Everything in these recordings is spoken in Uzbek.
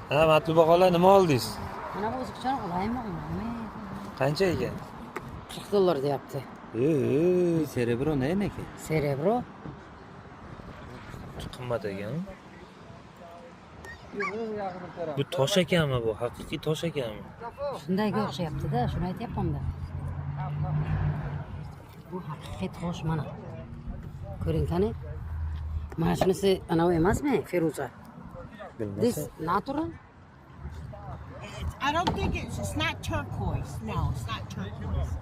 Ha, Matluba xola, nima oldingiz? Mana bu o'ziqchani olaymi, olmaymi? Qancha ekan? $40 deyapti. Cerebro ne ekan? Cerebro. Qimmat ekan. Bu tosh ekanmi bu? Haqiqiy tosh ekanmi? Shundayga o'xshayapti-da, shuni aytyapman-da. Bu haqiqiy tosh mana. Ko'ring qani. Mana shunisi anavi emasmi, Feruza? This natural? I don't think it's not turquoise. No, it's not turquoise.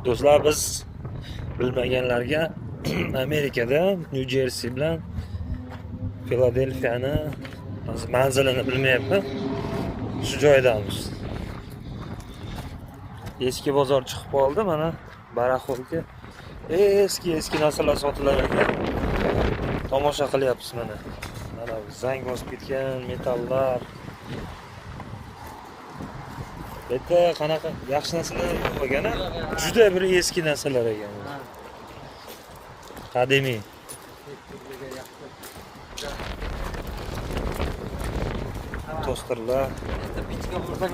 Do'stlar, biz bilmaganlarga Amerikada New Jersey bilan Filadelfiyani manzilini bilmayapman. Shu joydamiz. Eski bozor chiqib qoldi, mana baraxolka. Eski narsalar sotilar ekan. Tomosha qilyapmiz mana. Mana zang bosib ketgan metallar. Bu yerda qanaqa yaxshi narsalar yo'q ekan, juda bir eski narsalar ekan. Qadimiy. Tosterlar. Bichga vursang.